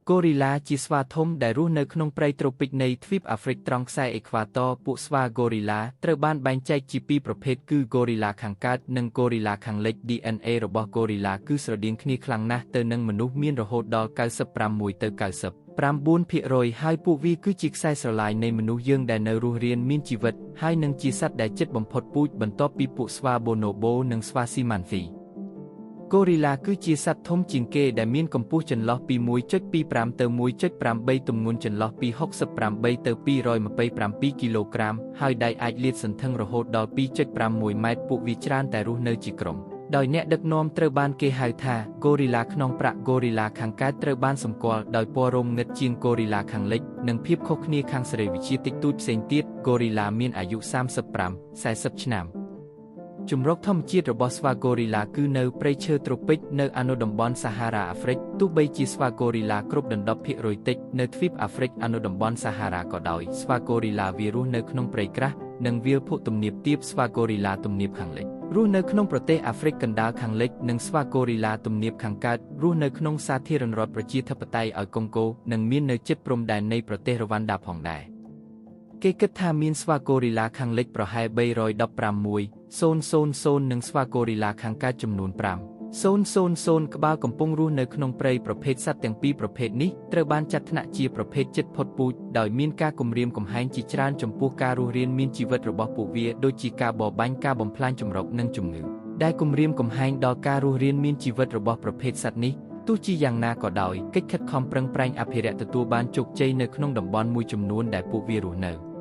ហ្គោរីឡាជាស្វាធំដែលរស់នៅក្នុងព្រៃត្រូពិចនៃទ្វីបអាហ្វ្រិកត្រង់ខ្សែអេក្វាទ័រពួកស្វាហ្គោរីឡាត្រូវបានបែងចែកជាពីរប្រភេទគឺហ្គោរីឡាខាងកើតនិងហ្គោរីឡាខាងលិច DNA របស់ហ្គោរីឡាគឺស្រដៀងគ្នាខ្លាំងណាស់ទៅនឹងមនុស្សមានរហូតដល់96ទៅ99%ហើយពួកវាគឺជាខ្សែស្រឡាយនៃមនុស្សយើងដែលនៅរស់រានមានជីវិតហើយនឹងជាសត្វដែលជិតបំផុតពូជបន្ទាប់ពីពួកស្វាបូណូបូនិងស្វាស៊ីម៉ាន់ហ្វីហ្គោរីឡាគឺជាសត្វធំជាងគេដែលមានកម្ពស់ចន្លោះពី 1.25 ទៅ 1.83 ទម្ងន់ចន្លោះពី 68 ទៅ 227 គីឡូក្រាមហើយដៃអាចលាតសន្ធឹងរហូតដល់ 2.61 ម៉ែត្រពួកវាច្រើនតែរស់នៅជាក្រុមដោយអ្នកដឹកនាំត្រូវបានគេហៅថាហ្គោរីឡាក្នុងប្រាក់ហ្គោរីឡាខាងកើតត្រូវបានសម្គាល់ដោយពណ៌រោមងឹតជាងហ្គោរីឡាខាងលិចនិងភាពខុសគ្នាខាងសរីរវិទ្យាតិចតួចផ្សេងទៀតហ្គោរីឡាមានអាយុ35 40ឆ្នាំជម្រកធម្មជាតិរបស់ស្វាហ្គោរីឡាគឺនៅព្រៃឈើត្រូពិចនៅអនុតំបន់សាហារ៉ាអាហ្វ្រិកទោះបីជាស្វាហ្គោរីឡាគ្រប់ដណ្ដប់ភាគរយតិចនៅទ្វីបអាហ្វ្រិកអនុតំបន់សាហារ៉ាក៏ដោយស្វាហ្គោរីឡាវារស់នៅក្នុងព្រៃក្រាស់និងវាលភក់ទំនាបទាបស្វាហ្គោរីឡាទំនាបខាងលិចរស់នៅក្នុងប្រទេសអាហ្វ្រិកកណ្ដាលខាងលិចនិងស្វាហ្គោរីឡាទំនាបខាងកើតរស់នៅក្នុងសាធារណរដ្ឋប្រជាធិបតេយ្យឲ្យកុងហ្គោនិងមាននៅជិតព្រំដែននៃប្រទេសរវ៉ាន់ដាផងដែរគេគិតថាមានស្វាហ្គោរីឡាខាងលិចប្រហែល316,000និងស្វាហ្គោរីឡាខាងកើតចំនួន5,000ក្បាលកំពុងរស់នៅក្នុងព្រៃប្រភេទសត្វទាំងពីរប្រភេទនេះត្រូវបានចាត់ថ្នាក់ជាប្រភេទជិតផុតពូជដោយមានការគំរាមកំហែងជាច្រើនចំពោះការរស់រានមានជីវិតរបស់ពួកវាដូចជាការបរបាញ់ការបំផ្លាញជម្រកនិងជំងឺដែលគំរាមកំហែងដល់ការរស់រានមានជីវិតរបស់ប្រភេទសត្វនេះទោះជាយ៉ាងណាក៏ដោយកិច្ចខិតខំប្រឹងប្រែងអភិរក្សទទួលបានជោគជ័យនៅក្នុងតំបន់មួយចំនួនដែលពួកវារស់នៅ។